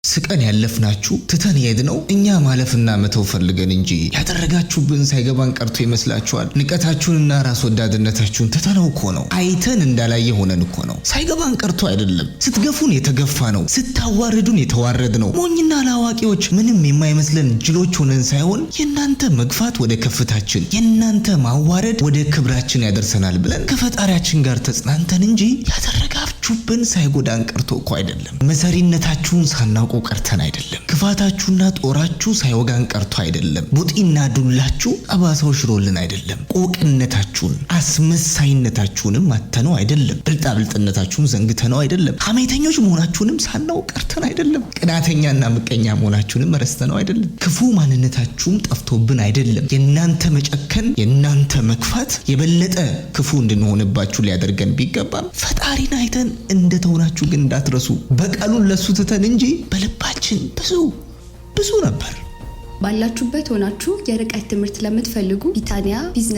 ስቀን ያለፍናችሁ፣ ትተን የሄድነው እኛ ማለፍና መተው ፈልገን እንጂ ያደረጋችሁብን ሳይገባን ቀርቶ ይመስላችኋል? ንቀታችሁንና ራስ ወዳድነታችሁን ትተነው እኮ ነው። አይተን እንዳላየ ሆነን እኮ ነው። ሳይገባን ቀርቶ አይደለም። ስትገፉን የተገፋ ነው። ስታዋርዱን የተዋረድ ነው። ሞኝና አላዋቂዎች፣ ምንም የማይመስለን ጅሎች ሆነን ሳይሆን የእናንተ መግፋት ወደ ከፍታችን፣ የእናንተ ማዋረድ ወደ ክብራችን ያደርሰናል ብለን ከፈጣሪያችን ጋር ተጽናንተን እንጂ ያደረጋችሁብን ሳይጎዳን ቀርቶ እኮ አይደለም። መሰሪነታችሁን ሳናውቀው ቀርተን አይደለም። ክፋታችሁና ጦራችሁ ሳይወጋን ቀርቶ አይደለም። ቡጢና ዱላችሁ ጠባሳው ሽሮልን አይደለም። ቆቅነታችሁን አስመሳይነታችሁንም አተነው አይደለም። ብልጣብልጥነታችሁን ዘንግተነው አይደለም። ሐሜተኞች መሆናችሁንም ሳናውቅ ቀርተን አይደለም። ቅናተኛና ምቀኛ መሆናችሁንም ረስተነው አይደለም። ክፉ ማንነታችሁም ጠፍቶብን አይደለም። የእናንተ መጨከን፣ የእናንተ መክፋት የበለጠ ክፉ እንድንሆንባችሁ ሊያደርገን ቢገባም ፈጣሪን አይተን እንደተውናችሁ ግን እንዳትረሱ። በቀሉን ለሱ ትተን እንጂ በልባችን ብዙ ብዙ ነበር። ባላችሁበት ሆናችሁ የርቀት ትምህርት ለምትፈልጉ ቢታንያ ቢዝነስ